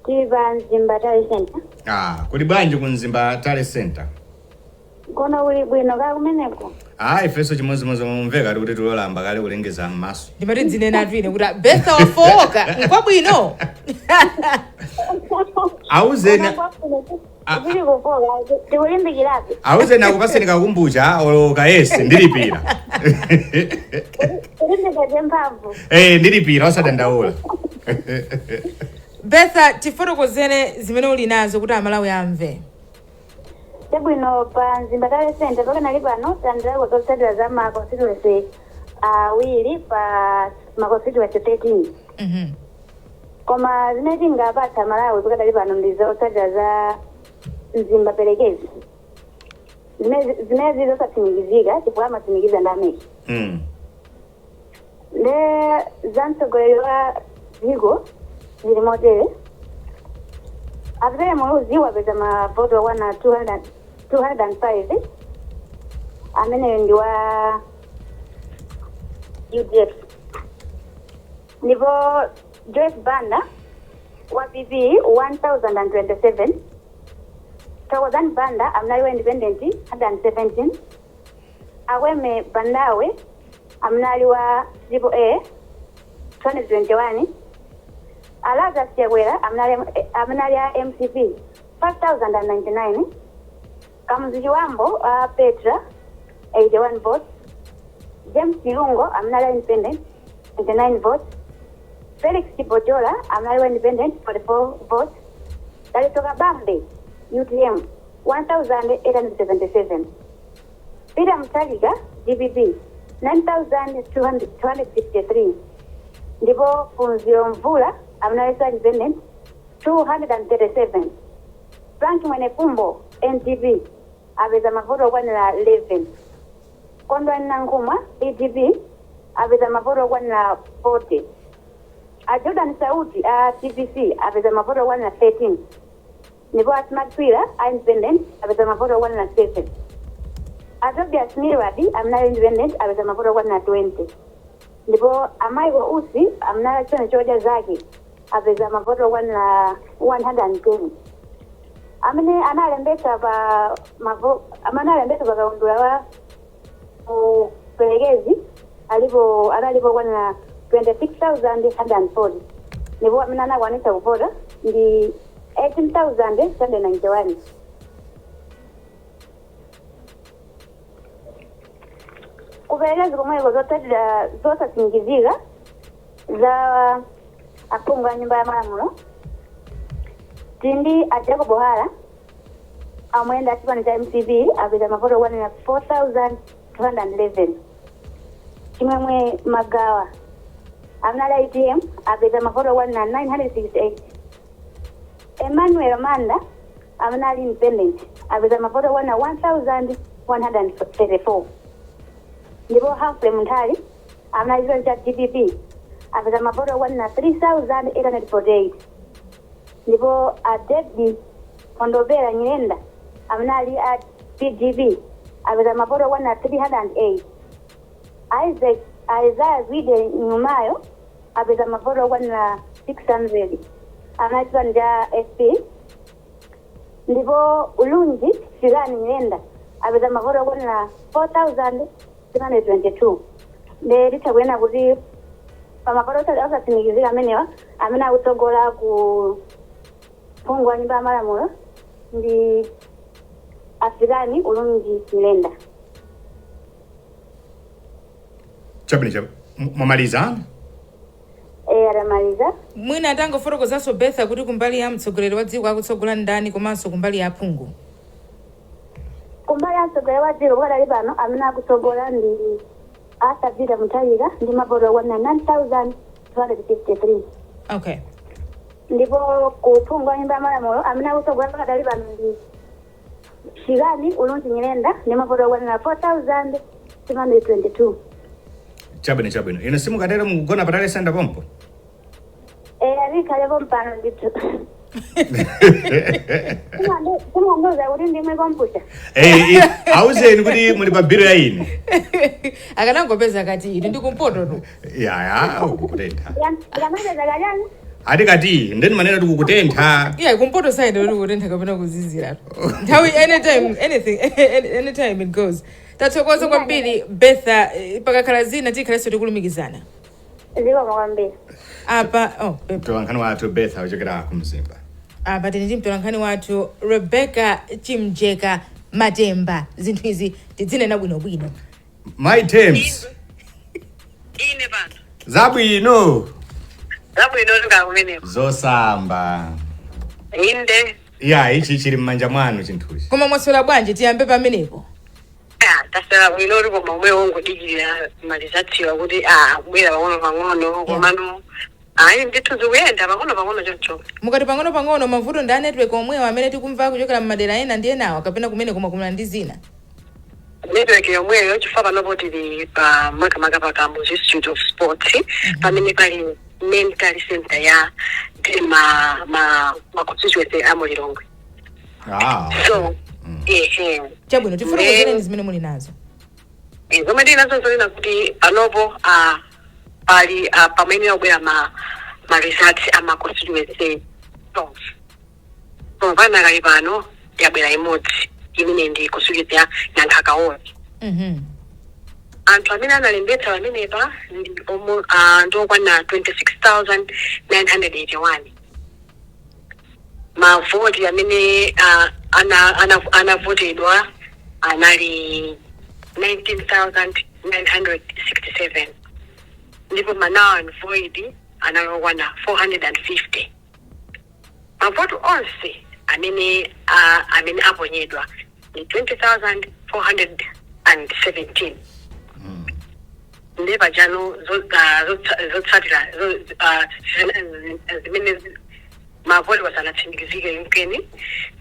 Tili pa Mzimba Tally Center. Ah, kuli bwanji ku Mzimba Tally Center? Kuno kuli bwino kaya kumeneko. Ah, ifenso chimodzimodzi mumveka kuti tulolamba kale kulengeza m'maso. Ndimati ndinena ine kuti Betha wafowoka nkwabwino. Auzeni Zili kufoka tikulimbikirabe. Auzeni akupaseni kakumbucha olo kayese ndilipira. Kulimbika mphamvu. Eh, ndilipira osadandaula. Betha, tifotokozere zimene uli nazo kuti Amalawi amve. Chabwino, pa Mzimba Tally Center pakanali pano talandirako zotsatira za ma constituency awiri pa ma constituency 13. Koma zimene tingapatsa Malawi pakadali pano ndi zotsatira za Mzimba Perekezi. Zimene zili zosatsimikizika chifukwa amatsimikiza ndi a MEC. Nde za mtsogoleri wa dziko zili motere: Atupele Muluzi wapeza mavoti okwana 200 205, ameneyo ndi wa UDF, ndipo Joyce Banda wa PP 1027, Thokozani Banda amene ali wa independent 117, Akweme Bandawe amene ali wa Triple A 221, a Lazarus Chakwera amene ali a MCP 5099, Kamuzu Chibambo a Petra 81 votes, James Chilungo amene ali a independent 29 votes, Felix Chipochola amene ali wa independent 44 votes, Dalitso Kabambe UTM 1877, Peter Mutharika DPP 9263, ndipo Phunziro Mvula amene alinso independent 237, Frank Mwenefumbo NDP apeza mavoti okwanira 11, Kondwani Nankhumwa PDP apeza mavoti okwanira 40, a Jordan Sauti a DPP apeza mavoti okwanira 13, ndipo a Smart Kwira a independent apeza mavoti okwanira 7, a Tobias Milward amene ali independent apeza mavoti okwanira 20, ndipo a Michael Usi amene ali chipani cha Odya Zake apeza mavoti okwanira 110. Amene analembetsa pa kaundula wa uperekezi analipo okwanira 26,140, ndipo amene anakwanitsa kuvota ndi 18,691. Kuperekezi komweko zotsatira zosatsimikizika za aphungu a nyumba ya malamulo tili ndi a Jacob Hara amene ndi a chipani cha MCP apeza mavoti okwanira 4211, Chimwemwe Magawa amene ali a UTM apeza mavoti okwanira 968, Emmanuel Manda amene ali independent apeza mavoti okwanira 1134, ndipo Humphrey Munthali amene ali chipani cha DPP apeza mavoti okwanira 3848, ndipo a David Kondopera Nyirenda amene ali a PDP apeza mavoti okwanira 308, Isaac Isaiah Zwide Nyumayo apeza mavoti okwanira 600 amene ali chipani cha FP, ndipo Ulunji Fikani Nyirenda apeza mavoti okwanira 4322. Nde titha kunena kuti pamavoti osatsimikizika amenewa, amene akutsogola ku phungu wa nyumba ya malamulo ndi a Fikani Ulunji Nyirenda. Chabwino, mwamaliza? E, atamaliza. Mwina atangofotokozanso Betha kuti kumbali ya mtsogoleri wa dziko akutsogola ndani komanso kumbali ya aphungu. Kumbali ya mtsogoleri wa dziko pakadali pano amene akutsogola ndi Arthur Peter Mutharika ndi mavoti okwanira 9253. Ndipo ku phungu wa nyumba ya malamulo amene akutsogola pakadali pano ndi Fikani Ulunji Nyirenda ndi mavoti okwanira 4222. Chabwino, inu simukatero mukugona pa Tally Center pompo? Eh, alikhalepo mpano ndithu. Simandiuza kuti ndimwe komputa. Eh, auzeni kuti muli pa bill ya ine. Akanangopeza kati ine ndi kumpoto tu. Yaya, ukutentha. Ndikamapeza kachani? Ati kati ndeni manena tikukutentha. Yeah, kumpoto side uri kutentha kapena kuzizira nthawi, anytime, anything, anytime it goes. Tathokoza kwambiri, Betha. Pakakhala zina tikhalenso tikulumikizana. Zikomo kwambiri. Apa, oh, Mtolankhani wathu Betha kuchokera ku Mzimba. Apa tili ndi mtolankhani wathu Rebecca Chimjeka Matemba. Zinthu izi tidzinena bwinobwino. My terms. Ine pano. Zabwino. Zabwino, tikakumeneko. Zosamba. Inde. Ya, ichi chili m'manja mwanu chinthuchi. Koma mwaswera bwanji? Tiyambe pamenepo. Ah, taswera bwino, koma omwe wongodikirira ma results wa kuti kubwera pang'ono pang'ono, komano ayi, ndithu zikuyenda pang'ono pang'ono choncho. Mukati pang'ono pang'ono, mavuto ndi a network omwewa amene tikumva kuchokera mmadera ena ndi enawa, kapena kumene koma kumana ndi zina? Network yomweyo, chifukwa panopo tili pa makamaka pa Kamuzu Institute of Sports, pamene pali main tally center ya ma constituency a muLilongwe. So ehe. Chabwino, tifotokozereni zimene muli nazo. Zomwe ndili nazo zonena kuti panopo pali pamene akubwera ma results ama constituency 12. So panakali pano yabwera imodzi imene ndi constituency ya Nankhaka Ward. Anthu amene analembetsa pamenepa ndi ndi okwana 26,981. Mavoti amene anavotedwa anali 19,967, ndipo ma null and void anali okwana 450. Mavoti onse amene aponyedwa ni 20,417. Ndiye pajano zotsatira zimene mavoti wasanatsimikizike mkeni,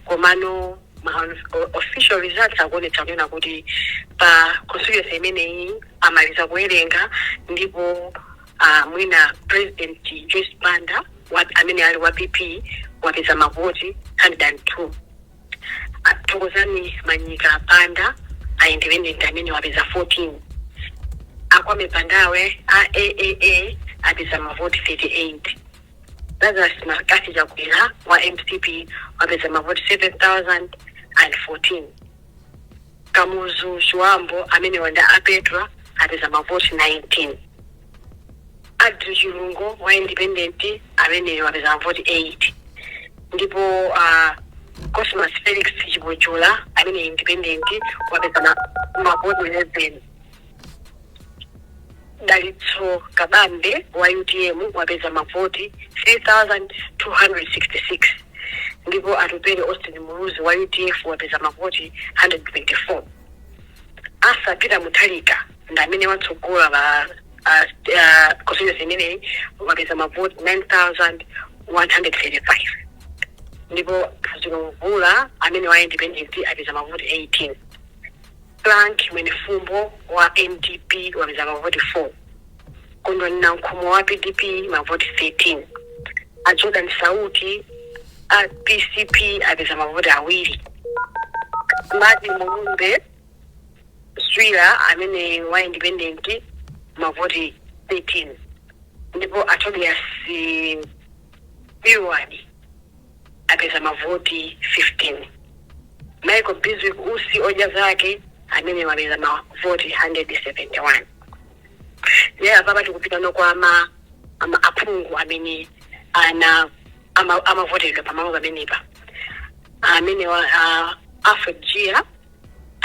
komano ma official results akuonetsa kunena kuti pa constituency imeneyi amaliza kuwerenga, ndipo mwina President Joyce Banda amene ali wa PP wapeza mavoti 102, Thokozani Manyika Banda a independent amene wapeza 14, aKwame Bandawe a AAA apeza mavoti 38, Lazarus McCarthy Chakwera wa MCP wapeza mavoti 7014, Kamuzu Chiwambo amene wanda aPetra apeza mavoti 19, Adri Chilungo wa independent amene wapeza mavoti 8, ndipo Cosmas Felix Chipochula amene independent wapeza mavoti 11, Dalitso Kabambe wa UTM wapeza mavoti 3266, ndipo Atupele Austin Muluzi wa UDF wapeza mavoti 124. Asa Peter Mutharika ndi amene watsogola pa constituency imeneyi, wapeza mavoti 9135, ndipo Phunziro Mvula amene wa independent apeza mavoti 18, Frank Mwenefumbo wa NDP wapeza mavoti 4, Kondwani Nankhumwa wa PDP mavoti 13, a Jordan Sauti a PCP apeza mavoti awiri, Martin Mulumbe Swira amene wa independent mavoti 13, ndipo a Tobias Biwadi apeza mavoti 15, Michael Bizwick Usi odya zake amene wapeza mavoti 171. Lero apapa tikupita kwa ama aphungu amene ana amavotedwa pamalo pamenepa, amene wa Alfred Gia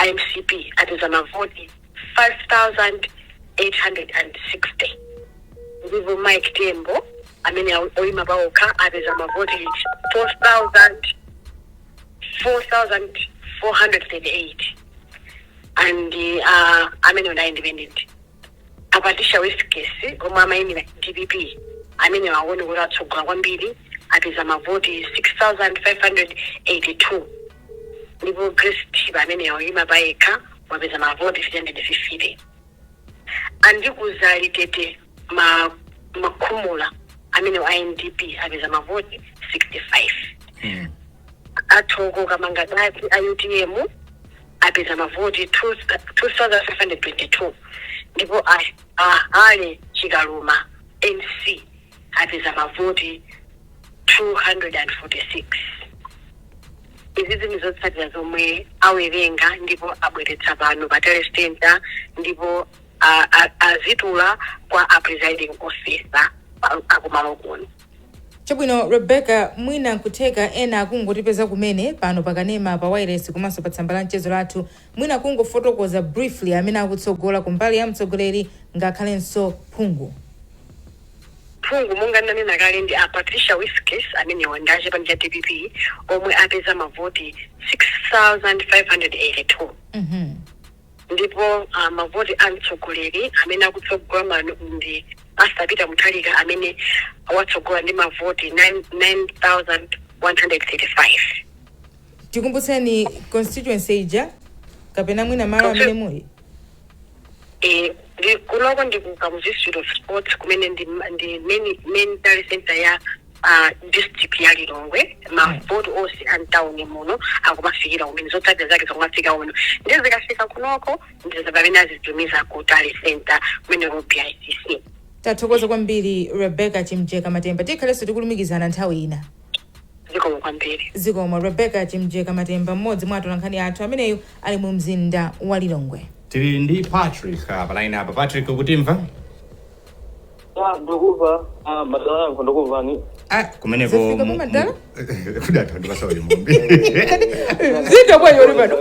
iMCP apeza mavoti 5860, ndipo Mike Tembo amene oyima paokha apeza mavoti 4000 4438 and amene ndi independent. APatricia Wiskes omwe amayimira DPP amene waone kuti atsogola kwambiri apeza mavoti 6582, ndipo Grace Thiba amene oyima payekha wapeza mavoti 350. Andikuzali Tete Makhumula amene wa NDP apeza mavoti 65. Athoko Kamangadati a UTM apeza mavoti 2522, ndipo a Ale Chikaluma NC apeza mavoti 246. Izi ndizotsatira zomwe awerenga ndipo abweretsa pano pa tally center, ndipo azitula kwa a presiding officer akumalo kuno. Chabwino, Rebecca, mwina nkutheka ena akungotipeza kumene pano pakanema, pa wireless komanso pa tsamba la mchezo lathu. Mwina kungofotokoza briefly amene akutsogola kumbali ya mtsogoleri ngakhalenso phungu. Phungu, monga ndanena kale, ndi a Patricia Wiskes amene ndi achipani cha DPP omwe apeza mavoti 6582. Ndipo mavoti a mtsogoleri amene akutsogola mano ndi Arthur Peter Mutharika amene watsogola ndi mavoti 9135. Tikumbutseni constituency ija kapena mwina malo amene muli. Ndi kunoko, ndi ku Kamuzu Institute of Sports kumene ndi main tally center ya district ya Lilongwe. Mavoti onse a mtawuni muno akumafikira kumene, zotsatira zake zikumafika kuno, ndi zikafika kunoko ndi pamene azitumiza ku tally center kumene ku BICC. Tathokoza kwambiri, Rebecca Chimjeka Matemba. Tikhalenso tikulumikizana nthawi ina. Zikomo kwambiri. Zikomo. Rebecca Chimjeka Matemba, mmodzi mwa atolankhani athu ameneyu ali mu mzinda wa Lilongwe. Tili ndi Patrick pa line apa. Patrick, ukutimva? Ah, ndikuva. Ah, madala yangu, ndikuvani. Ah, kumeneko. Zafika pa madala? Kuti anthu andipasa mumbi. Mzinda bwanji uli pano?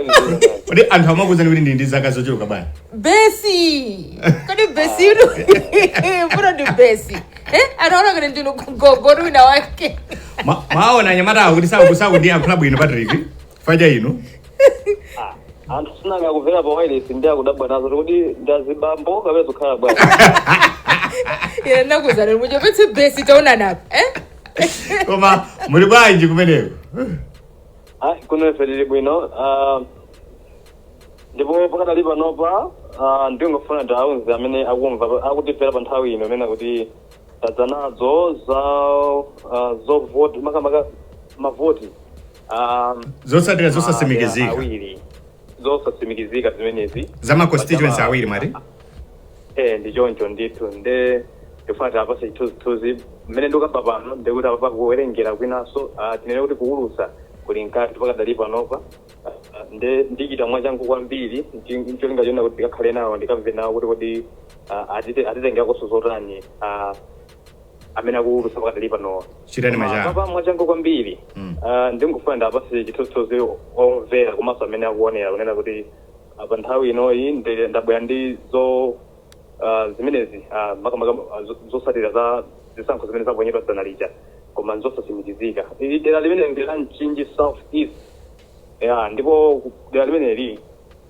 Kodi anthu amakuwuzani kuti ndili ndi zaka zochuluka bwanji? Besi, kodi besi inu mfuno ndi besi, eh? Anaona kuti ndinu gogo wina wake. Mwaona anyamata awo kuti sakundiyankhula bwino, Patrick, faja inu. Ah, anthu sinanga akumvera pa wireless ndi akudabwa nazo kuti ndazibambo kapena zikhala bwanji. Ine ndakuzani muchopetse besi, taonanapo, eh? Koma muli bwanji kumeneko? Ah, kuno ife tili bwino. Ah, ndipo pakadali panopa, ah, ndingofuna ndawuze amene akumva, akutimvera pa nthawi ino imene kuti tadza nazo za zovoti, makamaka mavoti Zotsatira zosatsimikizika. Awiri zosatsimikizika zimenezi. Za ma constituency awiri mwati? Eh, ndi choncho ndithu. Nde ndifuna tiapase chithunzithunzi mmene ndikamba pano, ndikuti apa kuwerengera kwinanso, tinene kuti kuwulutsa kuli mkati pakadali panopa. Nde ndichita mwachangu kwambiri ncholinga chona kuti ndikakhale nawo, ndikamve nawo kuti kodi atitengeranso zotani amene akuwulutsa pakadali panowa. Chitani mwachangu. Papa mwachangu kwambiri. Ndingofuna ndapase chithunzithunzi omvera komanso amene akuonera kunena kuti pa nthawi inoyi ndabwera ndi zo zimenezi, makamaka zotsatira za zisankho zimene zaponyedwa dzana lija koma nzosatsimikizika. Ili dera limene ndi la Mchinji South East ya, ndipo dera limeneli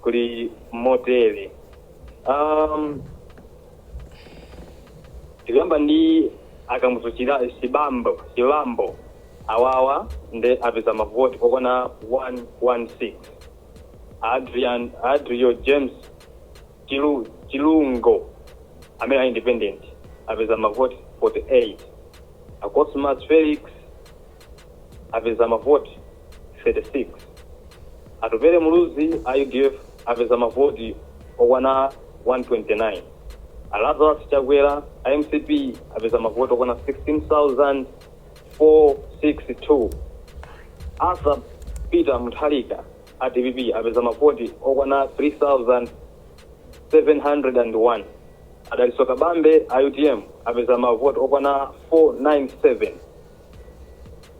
kuli motere. Tikuyamba ndi Akamuzu Chibambo. Awawa ndi apeza mavoti okwana 116. Adrio James Chilungo amene ali independent apeza mavoti 48. A Cosmas Felix apeza mavoti 36. Atupele Muluzi a UDF apeza mavoti okwana 129. A Lazarus Chakwera a MCP apeza mavoti okwana 16,462. Arthur Peter Mutharika a DPP apeza mavoti okwana 3701. Adaliso Kabambe a UTM apeza mavoti okwana 497.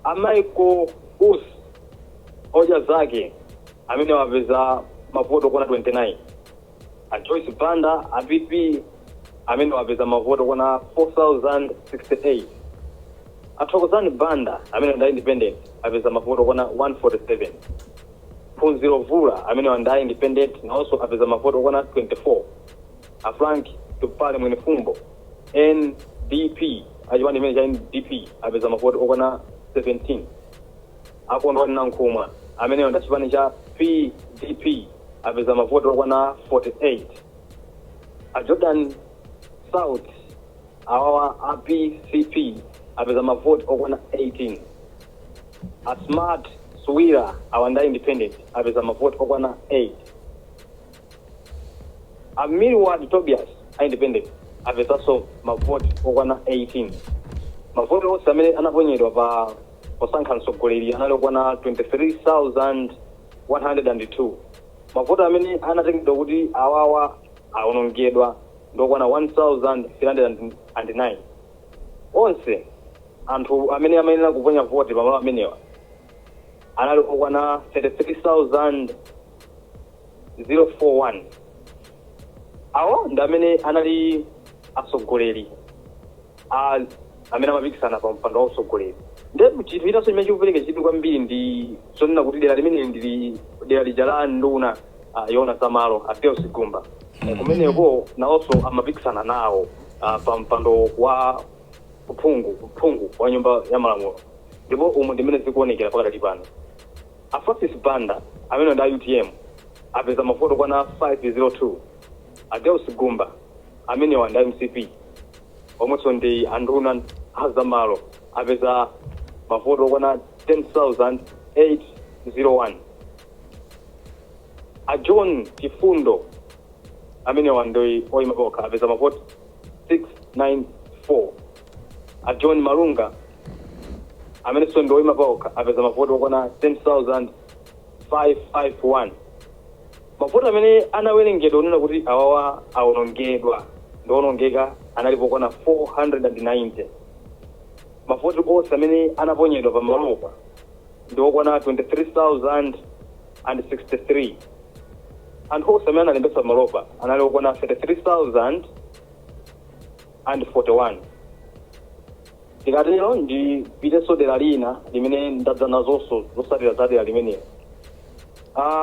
A Michael Usi Odya Zake amene wapeza mavoti okwana 29. A Joyce Banda a PP amene wapeza mavoti okwana 4068. Athokozani Banda amene ndi independent apeza mavoti okwana 147. Phunziro Vula amene ndi independent nawonso apeza mavoti okwana 24. A Frank Tupale Mwenefumbo NDP, achipani imene cha NDP, apeza mavoti okwana 17. Akondwani Nankhumwa amene ndi chipani cha PDP apeza mavoti okwana 48. A Jordan South awawa a PCP apeza mavoti okwana 18. A Smart Suwira awa ndi independent apeza mavoti okwana 8. A Milward Tobias a independent apezanso mavoti okwana 18. Mavoti onse amene anaponyedwa pa Posankha mtsogoleri anali okwana 23,102. Mavoti amene anatengedwa kuti awawa awonongedwa ndokwana 1309. Onse anthu amene amayenera kuponya voti pamalo amenewa anali okwana 33,041. Awo ndi amene anali atsogoleri amene amapikisana pa mpando wa utsogoleri. Nde chinthu chinanso chimene chikupereka chidwi kwambiri ndi zonena kuti dera limene ndili dera lija la nduna yoona zamalo, a Deus Gumba. Kumeneko nawonso amapikisana nawo pa mpando wa uphungu wa Nyumba ya Malamulo, ndipo umu ndimene zikuonekera pakadali pano. A Francis Banda amene ndi a UTM apeza mavoti okwana 502. A Deus Gumba amenewa ndi a MCP, omwenso ndi anduna azamalo, apeza mavoti okwana 10,801. A John Chifundo amenewa ndi oyima pokha, apeza mavoti 694. A John Malunga amenenso ndi oyima pokha apeza mavoti okwana 10,551. Mavoti amene anawerengedwa kunena kuti awawa awonongedwa, ndiwonongeka, analipo okwana 490. Mavoti onse amene anaponyedwa pa malopa ndi okwana 23,063. Anthu onse amene analembetsa pamalopa anali okwana 33,041. Tikatero ndipitenso dera lina limene ndadza nazonso zotsatira za dera limenelo.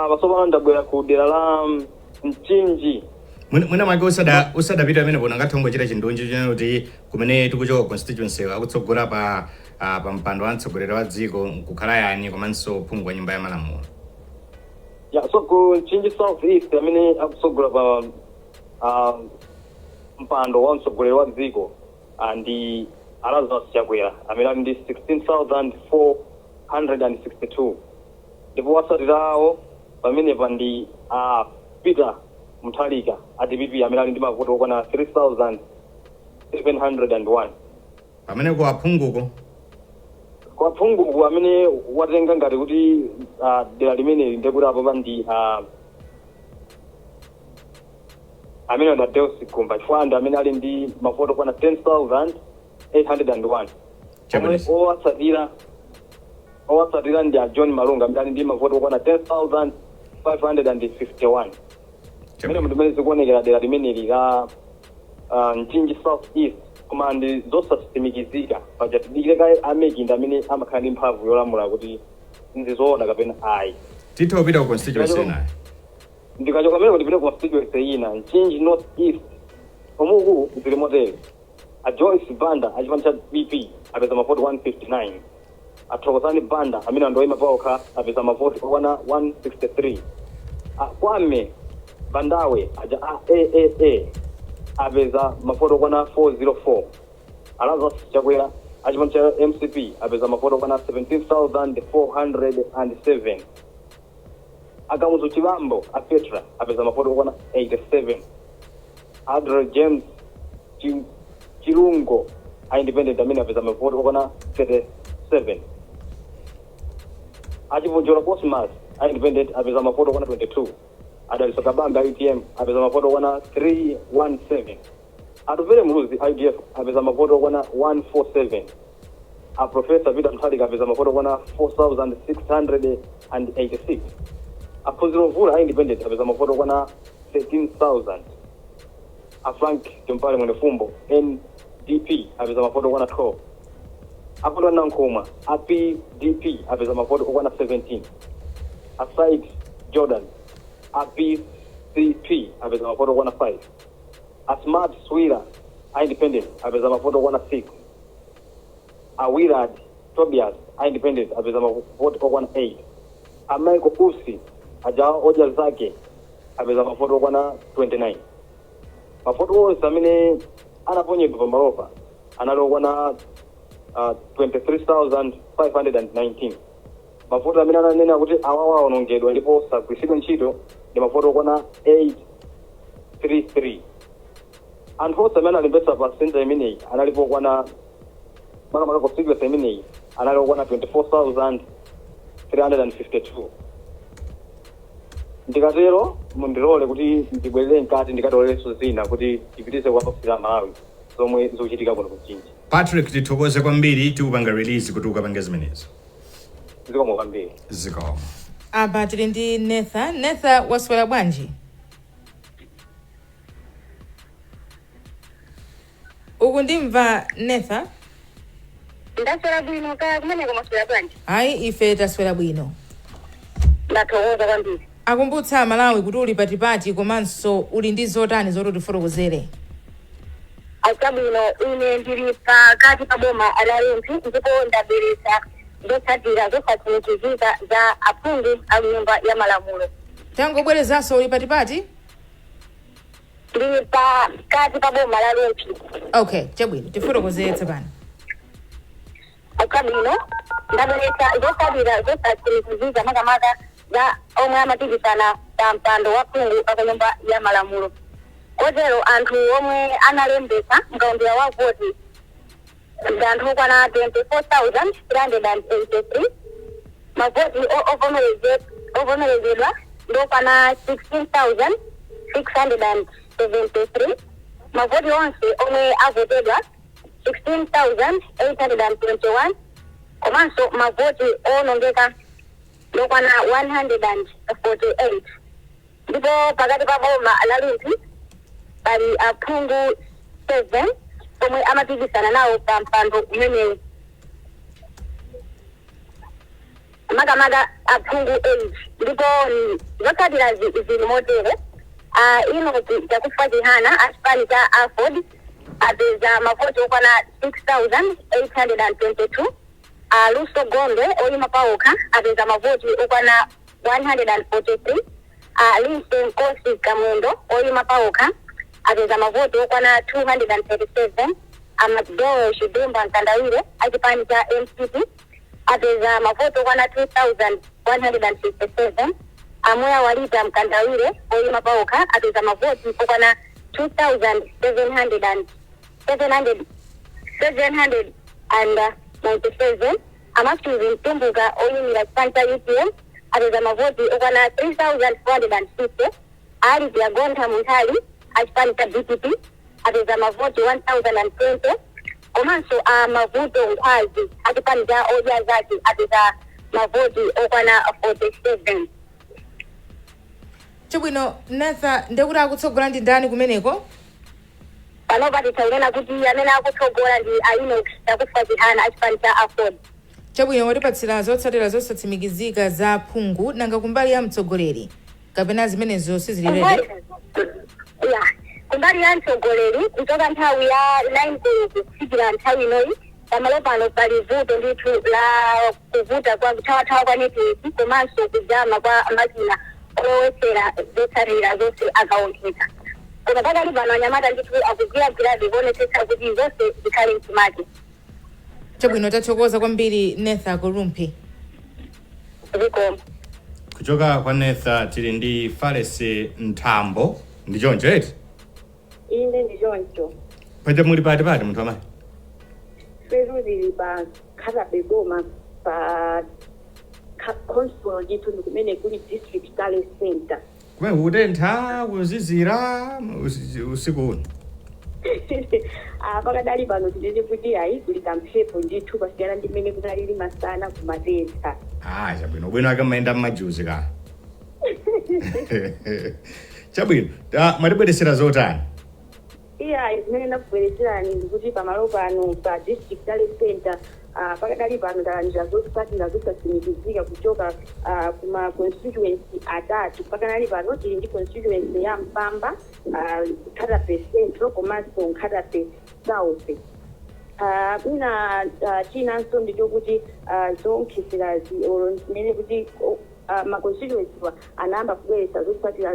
Patsopano ndabwera ku dera la Mchinji. Mwina mwake usadapita amene pona ngathe ungochita chindunji chonena kuti kumene tikuchoka constituency akutsogola pa mpando wa mtsogoleri wa dziko nkukhala yani, komanso phungu wa Nyumba ya Malamulo? Ya, so ku Mchinji South East amene akutsogola pa mpando wa mtsogoleri wa dziko ndi Lazarus Chakwera amene ali ndi 16,462, ndipo watsatirawo pamenepa ndi Peter Mutharika a DPP amene ali ndi mavoti okwana 3701. Pamene ku aphunguko? Kwa phunguku amene watenga ngati kuti dera limeneli, ndekuti apopa ndi amene ndi Deus Gumba, chifukwa ndi amene ali ndi mavoti okwana 10,801. Chabwino. Omwe owatsatira ndi a John Malunga amene ali ndi mavoti okwana 10,551. Mmene ndimene zikuonekera dera limeneli la Mchinji South East, koma ndi zosatsimikizika paja, tidikire kaye a MEC ndi amene amakhala ndi mphamvu yolamula kuti nzizoona kapena ayi. Titha kupita ku constituency inayo. Ndikachoka pamenepo ndipite ku constituency ina, Mchinji North East. Omuku zili motere: a Joyce Banda achipani cha PP apeza mavoti 159. Athokozani Banda amene andoyima paokha apeza mavoti okwana 163. A Kwame Bandawe aja a AAA apeza mavoti okwana 404. A Lazarus Chakwera achipani cha MCP apeza mavoti okwana 17,407. Akamuzu Chibambo a Petra apeza mavoti okwana 87. Adre James Chilungo a independent amene apeza mavoti okwana 37. Achivunjola Cosmas a independent apeza mavoti okwana 22. Adaliso Kabambe a UTM apeza mavoti okwana 317. Atupele Muluzi a UDF apeza mavoti okwana 147. A Professor Peter Mutharika apeza mavoti okwana 4686. Aphunziro Mvula a independent apeza mavoti okwana 13,000. A Frank Tumpale Mwenefumbo NDP apeza mavoti okwana 12. Akondwani Nankhumwa a PDP apeza mavoti okwana 17. A Said Jordan a PCP apeza mavoti okwana 5. A Smart Swira a independent apeza mavoti okwana 6. A Willard Tobias a independent apeza mavoti okwana 8. A Michael Usi aja Odya Zake apeza mavoti okwana 29. Mavoti onse amene anaponyedwa pamalopa anali okwana 23,519. Mavoti amene ananena kuti awawa awonongedwa ndipo sagwiritsidwe ntchito ndi mavoti okwana 833. Anthu onse amene analembetsa pa center imeneyi analipo okwana, makamaka constituency imeneyi, anali okwana 24,352. Ndikatero mundilole kuti ndibwerere mkati ndikatolerenso zina kuti tipitize kuwapatsira Malawi zomwe zikuchitika kuno kuMchinji. Patrick, tithokoze kwambiri, tikupanga release kuti ukapange zimenezo. Zikomo kwambiri. Zikomo. Apa tili ndi Netha. Netha, waswera bwanji? Ukundimva, Netha? Ndaswera bwino, kaya kumeneko mwaswera bwanji? Ayi, ife taswera bwino. Ndathokoza kwambiri. Akumbutsa Malawi kuti uli patipati komanso uli ndi zotani zoti utifotokozere. Achabwino, ine ndili pakati pa boma la Rumphi ndipo ndabweretsa zotsatira zosatsimikizika za aphungu a Nyumba ya Malamulo. Tangobwerezanso, uli patipati? Ndili pakati pa boma la Rumphi. Okay, chabwino, tifotokozere tsopano. Achabwino, ndabweretsa zotsatira zosatsimikizika makamaka za omwe amapikisana pa mpando wa phungu wa Nyumba ya Malamulo. Kotero anthu omwe analembetsa mkaundula wa voti ndi anthu okwana 24,383. Mavoti ovomerezedwa ndi okwana 16,673. Mavoti onse omwe avotedwa 16,821, komanso mavoti owonongeka ndokwana 148. Ndipo pakati pa boma la Rumphi pali aphungu 7 omwe amapikisana nawo pa mpando umenewu, makamaka aphungu 8. Ndipo zotsatira zili motere: Enoch Chakufa Chihana a chipani cha AFORD apeza mavoti okwana 6822. Luso Gondwe oyima pawokha apeza mavoti okwana 143. Linse Nkosi Kamwendo oyima pawokha apeza mavoti okwana 237. Amadeo Chidumba Mkandawire achipani cha MCP apeza mavoti okwana 2157. Amoya Walita Mkandawire oyima pawokha apeza mavoti okwana 2700 and 700 797. Amatthews Mtumbuka oyimira chipani cha UTM apeza mavoti okwana 3450. Ali Yagontha Munthali achipani cha DPP apeza mavoti 1020, komanso a Mavuto Nkhwazi achipani cha Odya Zake apeza mavoti okwana 47. Chabwino, Netha, ndekuti akutsogola ndi ndani kumeneko? Panopa titaonena kuti amene akutsogola ndi a Enoch Chakufa Chihana achipani cha AFORD. Chabwino, watipatsira zotsatira zosatsimikizika za phungu. Nanga kumbali ya mtsogoleri, kapena zimenezo sizilirede? Ya, kumbali ya mtsogoleri, kuchoka nthawi ya 9 koloko kufikira nthawi inoyi, pamalo pano pali vuto ndithu la kuvuta kwa kuthawathawa kwa network komanso kujama kwa makina olowetsera zotsatira zonse akaonkheka. Koma pakali pano anyamata ndithu akugwiragwirabe kuonetsetsa kuti zonse zikhale mchimake. Chabwino, tathokoza kwambiri, Netha ku Rumphi. Zikomo. Kuchoka kwa Netha tili ndi Falesi Nthambo, ndi choncho eti? Ine, ndi choncho. Paja muli pati pati, munthu amayi? Fetu tili pa Nkhata Bay boma, pa council ndithu, ndi kumene kuli district tally center. Kumene kutentha, kuzizira usiku uno? Ah, pakadali pano tinene kuti ayi, kuli kamphepo ndithu, pasiyana ndi mmene kunalili masana kumatentha. Ah, chabwino, bwino ake mayenda mmajuzi ka. Chabwino, mwatibweresera zotani? Iya, zimene ndakubweretserani ndikuti pamalo pano pa district tally center, pakadali pano talandira zotsatira zosatsimikizika kuchoka kuma constituency atatu. Pakanali pano tili ndi constituency ya Mpamba, Nkhata Bay Central komanso Nkhata Bay South. Mwina chinanso ndichokuti zonkheserazi olo zimene kuti ma constituency anayamba kubweretsa zotsatira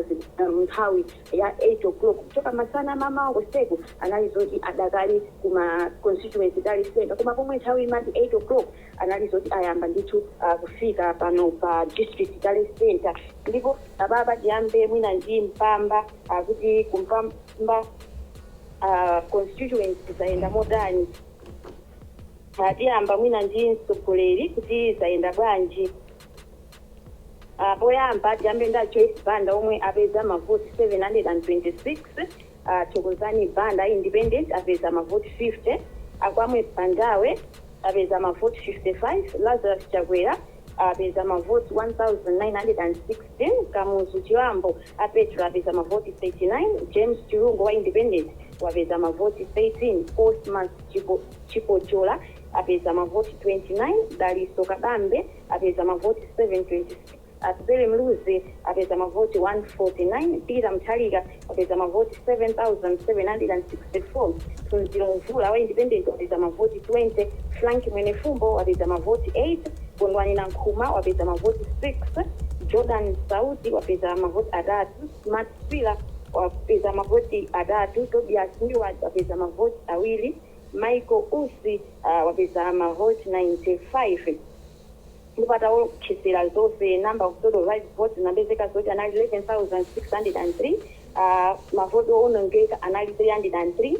nthawi ya 8 o'clock. Kuchoka masana mamawa kuseku anali zoti adakali kuma constituency tally center, koma pomwe nthawi imati 8 o'clock anali zoti ayamba ndithu kufika pano pa district tally center. Ndipo apapa tiyambe mwina ndi Mpamba, kuti kuMpamba constituency zayenda motani. Tiyamba mwina ndi mtsogoleri kuti zayenda bwanji. Poyamba tiyambe nda Joyce Banda omwe apeza mavoti 726. Thokozani Banda, independent, apeza mavoti 50. Akwamwe Bandawe apeza mavoti 55. Lazarus Chakwera apeza mavoti 1916. Kamuzu Chiwambo apetro apeza mavoti 39. James Chirungo wa independent wapeza mavoti 13. Cosmas Chipochola apeza mavoti 29. Daliso Kabambe apeza mavoti 726. Atupele Muluzi apeza mavoti 149. Peter Mutharika apeza mavoti 7764. Phunziro Mvula wa independent wapeza mavoti 20. Frank Mwenefumbo wapeza mavoti 8. Kondwani Nankhumwa wapeza mavoti 6. Jordan Sauti wapeza mavoti 3. Smart Swila wapeza mavoti 3. Tobias Milward wapeza mavoti 2. Michael Usi wapeza mavoti 95. Ndipo atawonkhetsera zonse, number of total valid votes zinapezeka zoti anali 11,603. Mavoti owonongeka anali 303.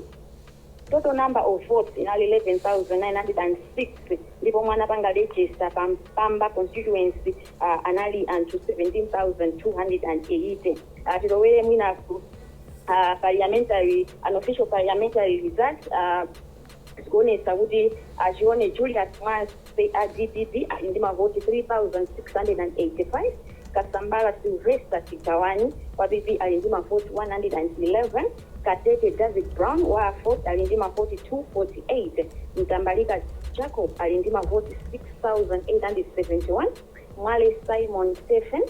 Total number of votes inali 11,906, ndipo omwe anapanga register pa Mpamba constituency anali anthu 17,280. Tilowere mwina ku parliamentary, unofficial parliamentary results. Zikuonetsa kuti achione Julius Mwase a DPP ali ndi mavoti 3685. Kasambala Sylvester Chigawani wa PP ali ndi mavoti 111. Katete David Brown wa AFORD ali ndi mavoti 248. Mtambalika Jacob ali ndi mavoti 6871. Mwale Simon Stephen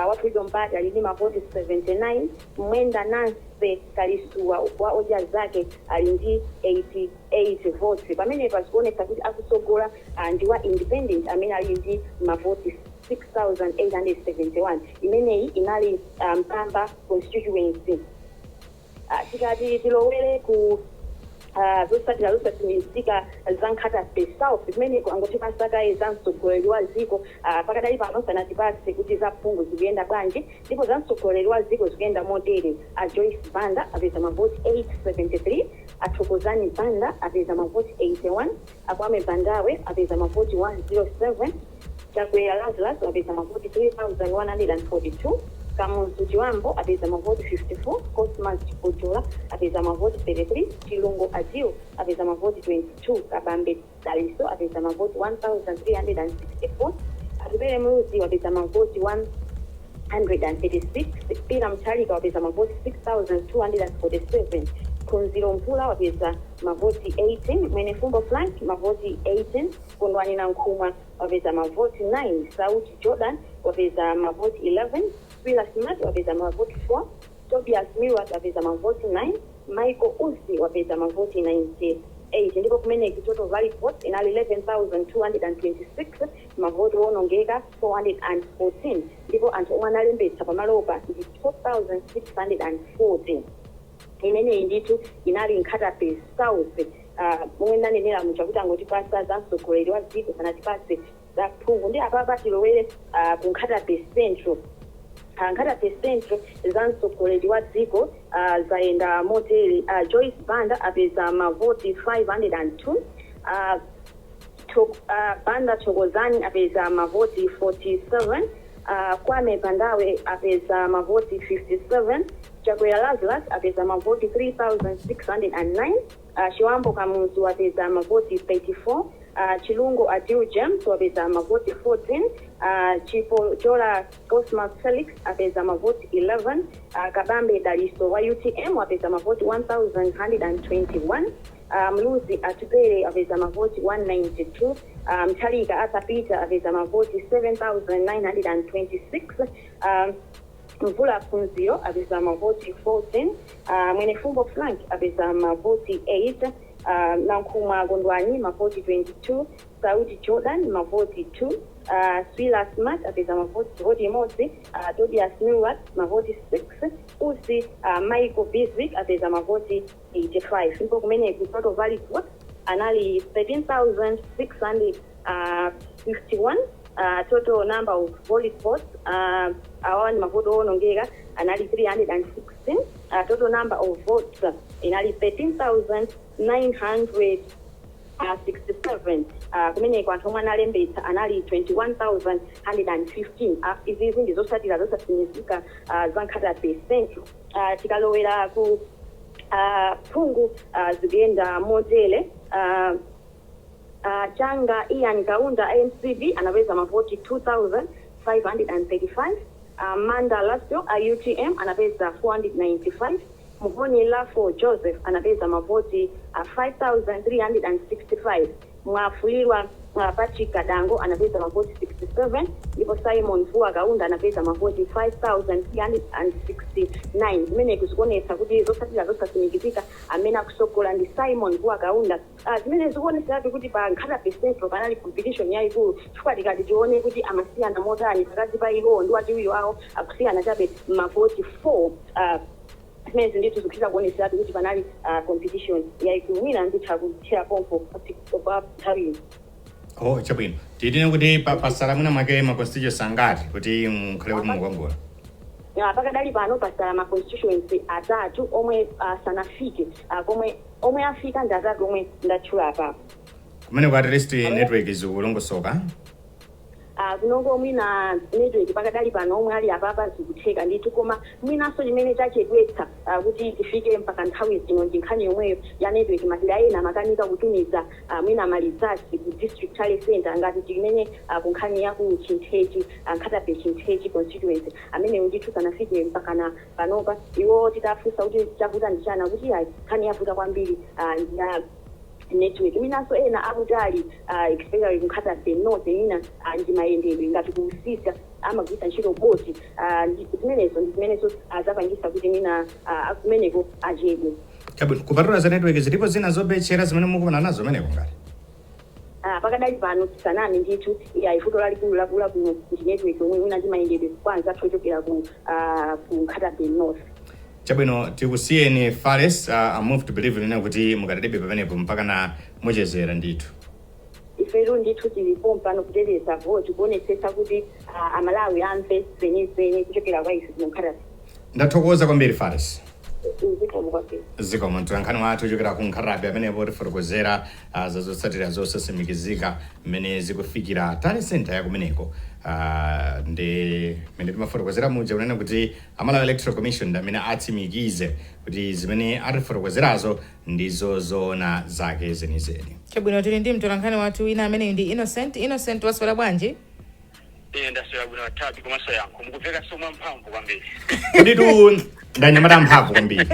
wa Freedom Party ali ndi mavoti 79. Mwenda Nancy Kalisuwa wa Odya Zake ali ndi 88 votes. Pamenepa zikuonetsa kuti akutsogola ndi wa independent amene ali ndi mavoti 6871. Imeneyi inali Mpamba constituency. Tikati tilowere ku zotsatira zosatsimikizika za Nkhata Bay South, kumeneko angotipasa kaye za mtsogoleri wa dziko. Pakadali pano sanatipase kuti za phungu zikuyenda bwanji. Ndipo za mtsogoleri wa dziko zikuyenda motere: a Joyce Banda apeza mavoti 873, Athokozani Banda apeza mavoti 81, Akwame Bandawe apeza mavoti 107, Chakwera Lazarus apeza mavoti 3142, Kamuzu Chiwambo apeza mavoti 54, Cosmas Chipochola apeza mavoti 33, Chilungo Adil apeza mavoti 22, Kabambe Daliso apeza mavoti 1364, Atupele Muluzi wapeza mavoti 136, Peter Mutharika wapeza mavoti 6247, Phunziro Mvula wapeza mavoti 18, Mwenefumbo Frank mavoti 18, Kondwani Nankhumwa wapeza mavoti 9, Sauti Jordan wapeza mavoti 11, Swila Smart wapeza mavoti 4, Tobias Milward wapeza mavoti 9, Michael Usi wapeza mavoti 98. Ndipo kumeneki total valid votes inali 11,226, mavoti wonongeka 414, ndipo anthu omwe analembetsa pamalopa ndi 12,640. Imeneyi ndithu inali Nkhata Bay South. Momwe ndanenera muja kuti angotipasa za mtsogoleri wa dziko, sanatipase za phungu. Ndi apapa tilowere ku Nkhata Bay Central. Nkhata Bay Central, za mtsogoleri wa dziko zayenda motere: Joyce Banda apeza mavoti 502, Banda Thokozani apeza mavoti 47, Kwame Bandawe apeza mavoti 57, Chakwera Lazarus apeza mavoti 3609, Chiwambo Kamuzu apeza mavoti 34, Chilungo Adil James wapeza mavoti 14, Chipochola Cosmas Felix apeza mavoti 11, Kabambe Daliso wa UTM wapeza mavoti 1121, Mluzi Atupele apeza mavoti 192, Mutharika Arthur apeza mavoti 7926, Mvula Phunziro apeza mavoti 14, Mwenefumbo Frank apeza mavoti 8, Nankhumwa Kondwani mavoti 22, Sauti Jordan mavoti 2, Swila Smart apeza mavoti voti imodzi, Tobias Milward mavoti 6, Usi Michael Bizwick apeza mavoti 85. Ndipo kumeneku total valid votes anali 13,651. Total number of valid votes, awa ndi mavoti owonongeka, anali 316. Total number of votes inali 13,900. 67. Kumeneko anthu omwe analembetsa anali 21,115. Izizi ndi zotsatira zosatsimikizika za Nkhata Bay Central. Tikalowera ku phungu, zikuyenda motere. Changa Ian Kaunda, MCP, anapeza mavoti 2535. Manda Lasio a UTM anapeza 495. Muhoni Lafo Joseph anapeza mavoti 5365. Mwafulirwa Patrick Kadango anapeza mavoti 67, ndipo Simon Vua Kaunda anapeza mavoti 5369, zimene zikuonetsa kuti zotsatira zosatsimikizika amene akusogola ndi Simon Vua Kaunda, zimene zikuonetseratu kuti pa Nkhata Bay Central panali competition yayikulu, chifukwa tikati tione kuti amasiyana motani pakati pa iwo ndi wachiwiri wawo, akusiyana chabe mavoti 4. Zimene ndithu zikuchita kuoneseratu kuti panali competition yayikulu. Mwina nditha kuthera pompo pa nthawi ino. Oh, chabwino. Titine kuti pasala mwina mwake ma constituency angati kuti mukhale kuti mukukongola? Pakadali pano pasala ma constituency atatu omwe sanafike, komwe omwe afika ndi atatu omwe ndatchula apapo. Kumene ku at least network zikulongosoka? Kunoko mwina network pakadali pano omwe ali apapa zikutheka ndithu, koma mwinanso chimene chachedwetsa kuti tifike mpaka nthawi zino ndi nkhani yomweyo ya network. Madera ena amakanika kutumiza mwina ma results ku district tally center, ngati chimene ku nkhani ya ku Chinthechi, Nkhata Bay Chinthechi constituency, ameneyo ndithu sanafike mpaka na panopa. Iwo titafunsa kuti chavuta ndi chani, kuti ayi, nkhani yavuta kwambiri ndi ya network. Mwinanso ena akutali, especially kuNkhata Bay North, ina ndi mayendedwe, ngati kusisa amagwiritsa ntchito boti. Zimenezo ndi zimenezo zapangisa kuti mwina kumeneko achedwe. Chabwino. Kupatula za network, zilipo zina zobetchera zimene mukumana nazo meneko ngati? Pakadali pano tisaname ndithu, iya, vuto lalikulu lakula kuno ndi network yomwe mwina ndi mayendedwe kwa anzathu ochokera ku Nkhata Bay North. Chabwino, tikusiyeni, Fares. I'm moved to believe nene kuti mukadalibe pamenepo mpaka na muchezera ndithu. Ifetu ndithu tilipo mpano kuteteza voti, kuonetsetsa kuti Amalawi amve zenizeni kuchokera kwa ife kuno Nkhata. Ndathokoza kwambiri, Fares. Zikomo kwambiri. Zikomo. Mtolankhani wathu ochokera ku Nkhata Bay amenepo tifotokozera za zotsatira zosatsimikizika mmene zikufikira tally center yakumeneko. Ndi mmene timafotokozera muja kunena kuti Amalawi Electoral Commission ndi amene atsimikize kuti zimene atifotokozerazo ndizo zoona zake zenizeni. Chabwino, tili ndi mtolankhani wathu wina ameneyu ndi Innocent. Innocent, waswera bwanji? Ine ndaswera bwino, Athabi komanso Yankho. Mukumveka somwa mphamvu kwambiri. Koditu ndanyamata mphamvu kwambiri.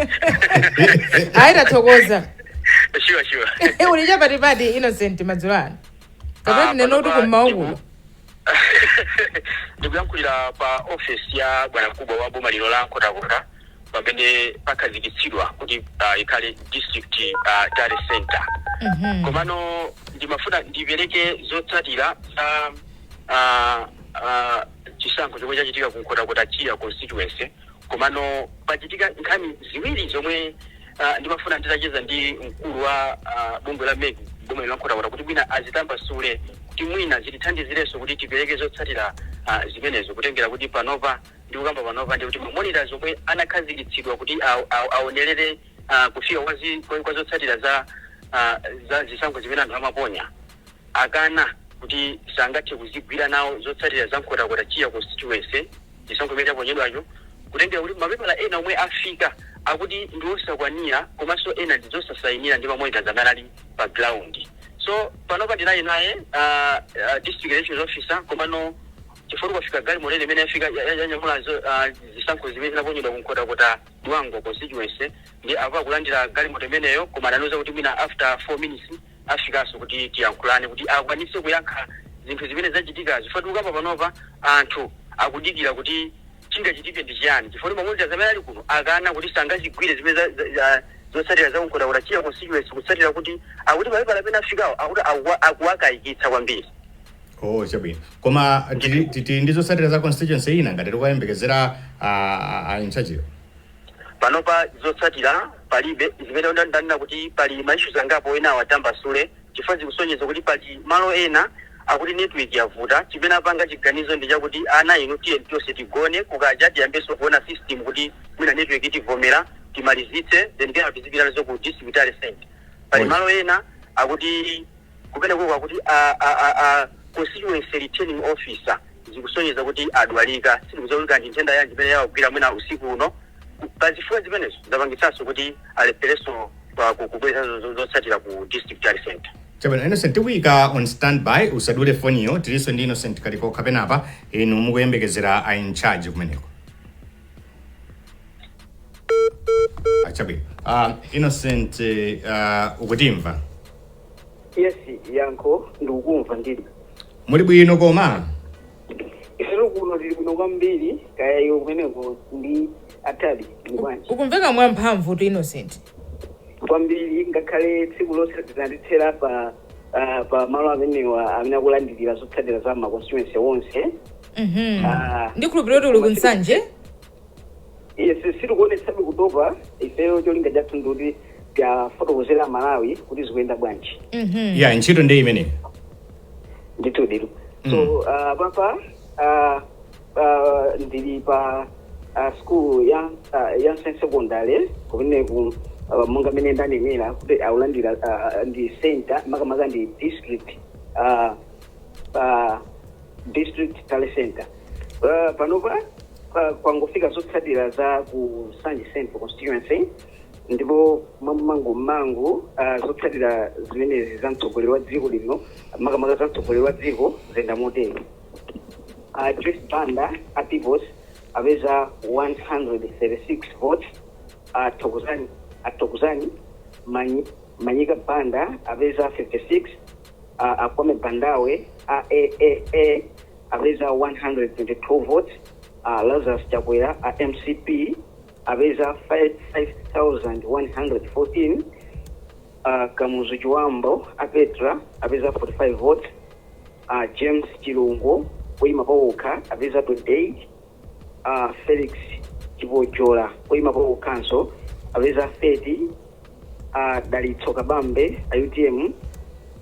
Ayi, tathokoza. Sure. Uli chapatipati, Innocent, madzulo ano, kapena Ah, tinene kuti panopa kummawa kuno? Ndikuyankhulira pa office ya bwana mkubwa wa boma lino la Nkhotakota, pamene pakhazikitsidwa kuti ikhale district tally center. Komano ndimafuna ndipereke zotsatira za chisankho chomwe chachitika ku Nkhotakota Chia constituency. Komano pachitika nkhani ziwiri zomwe ndimafuna nditacheza ndi mkulu wa bungwe la MEC boma lino la Nkhotakota kuti mwina azitambasule, kuti mwina zitithandizirenso kuti tipereke zotsatira zimenezo, kutengera kuti panopa ndikukamba panopa ndi kuti ma monitors omwe anakhazikitsidwa kuti aonerere kufika kwa zotsatira za zisankho zimene anthu amaponya akana kuti sangathe kuzigwira nawo zotsatira za Nkhotakota Chia constituency, chisankho chimene chaponyedwacho, kutengera kuti mapepala ena omwe afika akuti ndi osakwanira, komanso ena ndi zosasayinira ndi ma monitors amene ali pa ground. So panopa ndinali naye district elections officer, komano chifukwa kwafika galimoto imene yafika yanyamula zisankho zimene zinaponyedwa ku Nkhotakota Dwangwa constituency, ndi apo akulandira galimoto imeneyo, koma ananiuza kuti mwina after 4 minutes afikanso kuti tiyankhulane kuti akwanise kuyankha zinthu zimene zachitika, chifukwa tikukamba panopa anthu akudikira kuti chingachitike ndi chiyani, chifukwa ma monitors amene ali kuno akana kuti sangazigwire zimene zotsatira za Nkhotakota Chia constituency, kutsatira kuti akuti mapepala amene afikawo akuti akuwakayikitsa kwambiri. Oh, chabwino. Koma tili ndi zotsatira za constituency ina ngati tikuyembekezera a in charge? Panopa zotsatira palibe. Zimene ndanena kuti pali ma issues angapo ena awatambasule, chifukwa zikusonyeza kuti pali malo ena akuti network yavuta. Chimene apanga chiganizo ndi chakuti ana inu tiye tonse tigone, kukacha tiyambenso kuona system kuti mwina network itivomera timalizitse, then kenako tizipitalenso ku district tally center. Pali malo ena akuti Kumene kuka kuti a constituency returning officer zikusonyeza kuti adwalika. Sitikudziwa ndi nthenda yanji imene yawagwira mwina usiku uno. Pazifukwa zimenezo zapangitsanso kuti alepherenso kubweza zotsatira ku district tally center. Chabwino, Innocent, tikuyika on standby, usadule foniyo. Tilinso ndi Innocent Kalikokha penapa inu mukuyembekezera a in charge kumeneko. Ah, chabwino, Innocent, ukutimva? Yes, Yankho, ndikukumva ndili. Muli bwino koma? Ifeto kuno tili bwino kwambiri. Kaya iwe kumeneko ndi atali ndi bwanji? Ukumveka mwamphamvu tu, Innocent. Kwambiri, ngakhale tsiku lonse tinandithera pa malo amenewa amene akulandirira zotsatira za ma constituency onse. Ndikhulupirira kuti uli kuNsanje. Yes, sitikuonetsabe kutopa ifeyo. Cholinga chathu ndikuti tiafotokozera Malawi kuti zikuyenda bwanji. Ya, ntchito ndi imeneyo. Ndithu diru. So papa ndili pa school ya Nsanje Secondary kumeneku, monga mene ndanenera kuti akulandira ndi center, makamaka ndi district tally center. Panopa kwangofika zotsatira za ku Nsanje Central constituency, ndipo mwammangu zotsatira zimenezi za mtsogoleri wa dziko lino, makamaka za mtsogoleri wa dziko, zayenda motere: Joyce Banda a Peoples apeza 136 votes, Thokozani Manyika Banda apeza 56, Akwame Bandawe a AAA apeza 122 votes, Lazarus Chakwera a MCP apeza 5114, Kamuzu Chiwambo a Petra apeza 45 votes, James Chilungo oyima pawokha apeza 28, Felix Chipojola oyima pawokhanso apeza 30, Dalitso Kabambe a UTM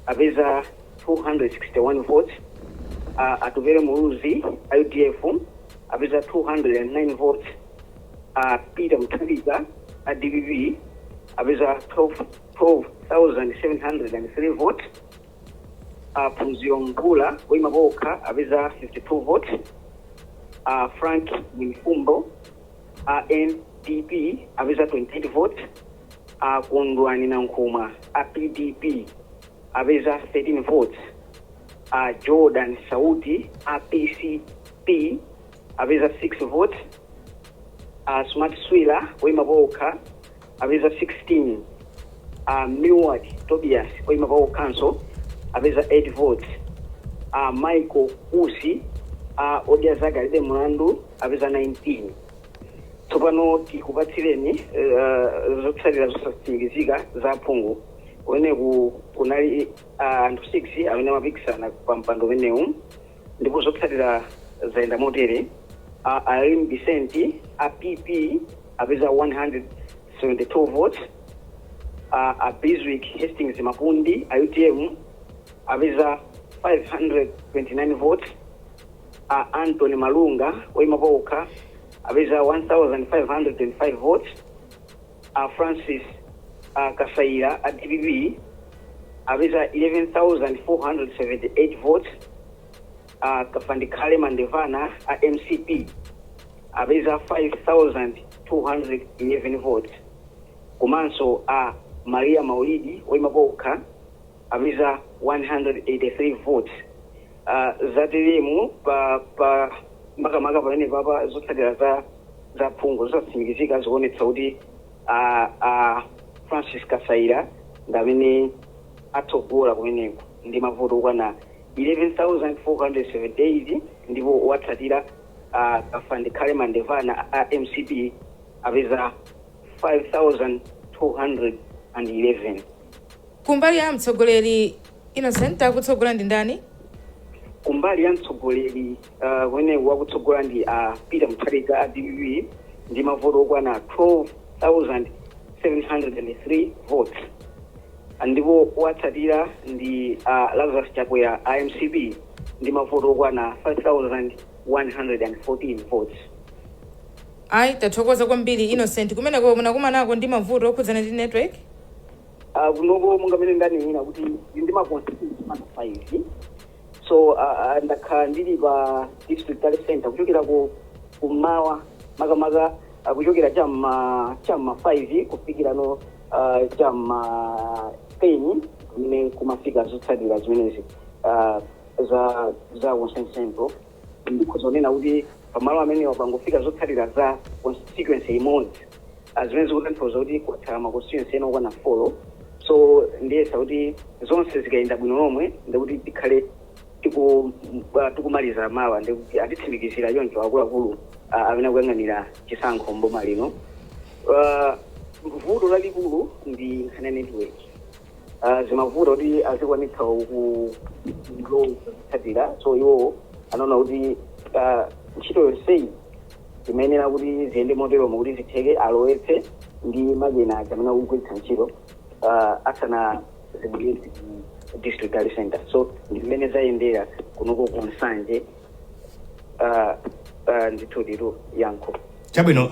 apeza 261 votes, Atupele Muluzi a UDF apeza 209 votes, Peter Mutharika a DPP apeza 12 12,703 votes, Phunziro Mvula oyima pawokha apeza 52 votes, Frank Mwenifumbo a NDP apeza 28 votes, Kondwani Nankhumwa a PDP apeza 13 votes, Jordan Sauti a PCP apeza 6 votes, Smart Swila oyima pawokha apeza 16, Milward Tobias oyima pawokhanso apeza 8 votes, Michael Usi Odya Zake Alibe Mulandu apeza 19. Tsopano tikupatsireni zotsatira zosatsimikizika za phungu kumeneku. Kunali anthu 6 amene amapikisana pa mpando umenewu, ndipo zotsatira zayenda motere: Irene Vicente a PP apeza 172 votes, a Bizwick Hastings Mapundi a UTM apeza 529 votes, Anthony Malunga oyima pawokha apeza 1505 votes, Francis Kasaira a DPP apeza 11478 votes, Kafandikhale Mandevana a MCP apeza 5211 votes, komanso a Maria Maulidi oyima pawokha apeza 183 votes. Zateremu pa makamaka pamene papa zotsatira za phungu zosatsimikizika zikuonetsa kuti Francis Kasaira ndi amene atsogola kumeneko ndi mavoto okwana 11478, ndipo watsatira Kafandikhale Mandevana a MCP apeza 5211. Kumbali ya mtsogoleri, Innocent, akutsogola ndi ndani? Kumbali ya mtsogoleri, kumene wakutsogola ndi Peter Mutharika a DPP ndi mavoto okwana 12703 votes, ndipo watsatira ndi Lazarus Chakwera a MCP ndi mavoto okwana 5114 votes. Ayi, tathokoza kwambiri, Innocent. Kumeneko munakumanako ndi mavuto okhudzana ndi network? Kunoko monga mene ndanenera kuti ndi ma constituency mana 5, so ndakhala ndili pa district tally center kuchokera ku kummawa, makamaka kuchokera chamma 5 kufikira no chamma 10, kumene kumafika zotsatira zimenezi za Nsanje Central. Ndikhoza kunena kuti pamalo amenewa pangofika zotsatira za constituency imodzi, zimene zikutanthauza kuti kwatsala ma constituency ena okwana 4. So ndiyesa kuti zonse zikayenda bwino lomwe, ndikuti tikhale tikumaliza mawa, ndikuti atitsimikizira choncho akuluakulu amene akuyang'anira chisankho mboma lino. Vuto lalikulu ndi nkhani ya network. Zimavuta kuti azikwanitsa kutsatira, so iwo anaona kuti ntchito yonseyi imayenera kuti ziyende moteromo kuti zitheke, alowetse ndi makina aja amene akugwiritsa ntchito asana zibweretse ku district tally center. So ndi mmene zayendera kunoko ku Nsanje. Ndithu ndithu, yankho. Chabwino,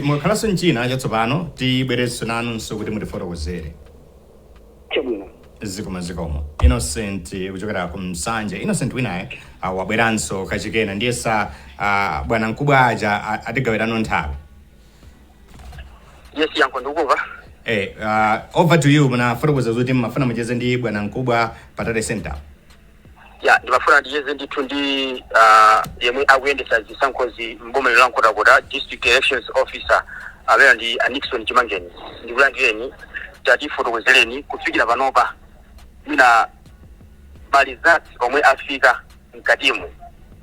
mukhalanso mchina chatsopano, tibwerenso nanunso kuti mutifotokozere. Chabwino. Zikomo, zikomo, Innocent kuchokera ku Msanje. Innocent winaye wabweranso kachikena. Ndiyesa bwana mkubwa aja atigawirano nthawi. Yes, yankho, ndikukumva. Over to you. Munafotokoza kuti mmafuna mucheze ndi bwana mkubwa pa tally center. Ya, ndimafuna ndicheze ndithu ndi yemwe akuyendetsa zisankhozi mboma la Nkhotakota, district elections officer, amene ndi a Nixon Chimangeni. Ndikulandireni, tatifotokozereni kufikira panopa mwina ma results omwe afika mkatimu,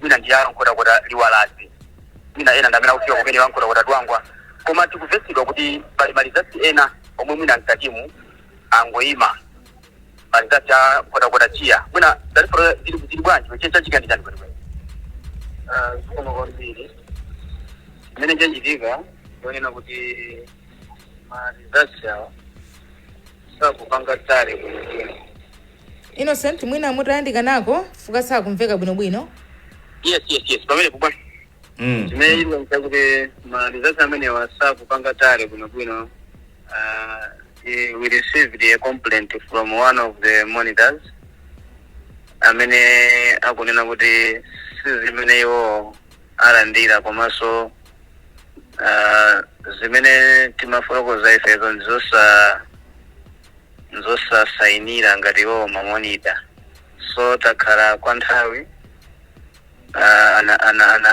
mwina ndi a Nkhotakota Liwalazi, mwina ena ndamene akufika kumene wa Nkhotakota Dwangwa, koma tikumvetsedwa kuti pali ma results ena omwe mwina mkatimu angoyima, ma results a Nkhotakota Chiya. Mwina tatifotokozera zili bwanji, chachitika ndi chani kwenikweni? Zikomo kwambiri. Chimene chachitika, ndionena kuti ma results awa sakupanga tally bwinobwino. Innocent, mwina mutayandika nako fuka sakumveka bwinobwino. Yes, pamene bwana. Chimene chitikwanisa kuti ma results amenewa sakupanga tally bwinobwino, we received a complaint from one of the monitors amene akunena kuti si zimene iwo alandira, komanso zimene timafotokoza ifezo nzosasayinira ngati iwo ma monitor. So takhala kwa nthawi,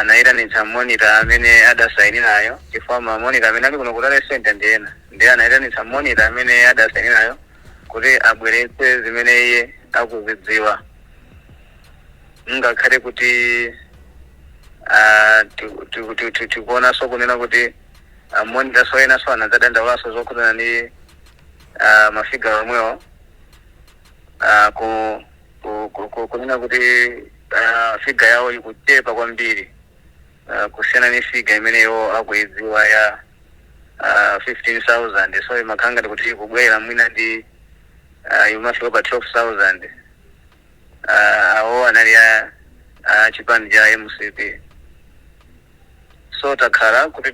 anayitanitsa monitor amene adasayinirayo, chifukwa ma monitor amene ali kuno ku tally center ndi ena, ndiye anayitanitsa monitor amene adasayinirayo kuti abweretse zimene iye akuzidziwa, ngakhale kuti tikuonanso kunena kuti monitor so enanso anadzadandaulaso zokhudzana ndi ma figure omwewo, kunena kuti figure yawo ikuchepa kwambiri kusiyana ni figure imene iwo akuidziwa ya 15,000. So imakhala ngati kuti ikubwera mwina ndi imafika pa 12,000. Awo anali a chipani cha MCP. So takhala kuti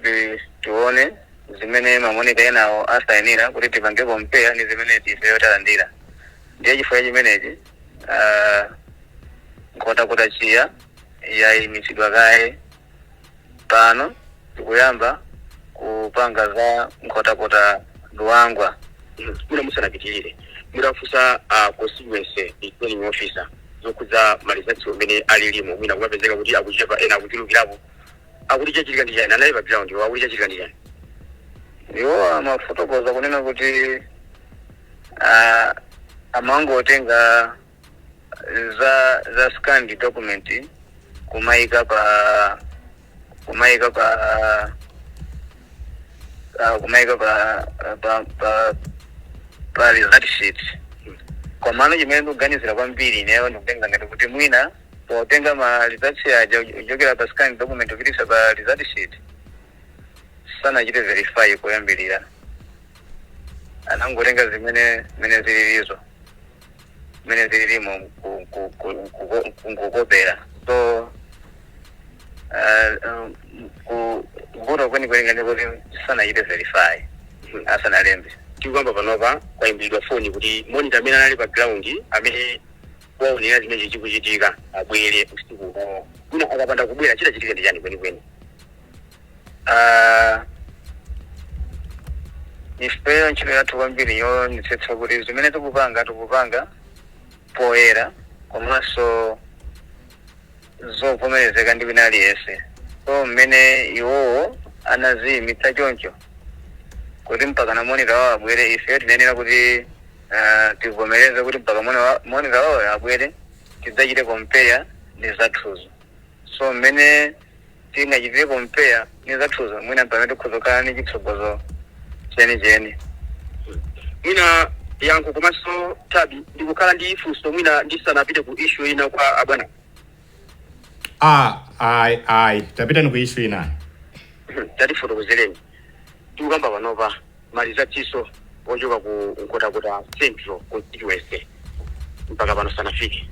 tione zimene ma monitor enawo asayinira kuti tipange compare ndi zimene ifeyo talandira. Ndiye chifukwa chimenechi Nkhotakota Chiya yayimitsidwa kaye. Pano tikuyamba kupanga za Nkhotakota Luangwa. Mwina musanapitirire, mudafunsa constituency returning officer zokhudza ma results amene alilimo, mwina kumapezeka kuti akuchepa, ena akuchulukirapo, akuti chachitika ndi chani? Anali pa ground iwo, akuti chachitika ndi chani? Iwo amafotokoza kunena kuti amangotenga za scanned document kumayika pa result sheet. Komano chimene ndikuganizira kwambiri ineyo, ndikutenga ngati kuti mwina potenga ma results aja kuchokera pa scanned document kupitisa pa result sheet, sanachite verify koyambirira, anangotenga zimene zimene zililizo, zimene zililimo nkukopera. So kuvuta kwenikweni ngati kuti sanachite verify asanalembe. Tikuyamba panopa kwayimbidwa foni kuti monitor amene anali pa ground, amene waonera zimene zikuchitika, abwere usiku uno. Mwina akapanda kubwera, chitachitika ndi chani kwenikweni? Ah, ifeyo ntchito yathu kwambiri yoonetsetsa kuti zimene tikupanga, tikupanga poyera komanso zovomerezeka ndi wina aliyense. So mmene iwowo anaziyimitsa choncho kuti mpaka na monitor wawo abwere, ifeyo tinenera kuti tivomereze kuti mpaka monitor wawo abwere, tidzachite compare ndi zathuzo. So mmene tingachitire compare ndi zathuzo, mwina pamene tikhoza kukhala ndi chitsogozo chenicheni. Mwina yankho komanso tabi ndikukhala ndi funso, mwina ndisanapite ku issue ina, kwa abwana. Ah, ayi, ayi, tapitani ku issue inayo. Tatifotokozereni, tikukamba panopa malizatiso ochoka ku Nkhotakota Central Constituency mpaka pano sanafike.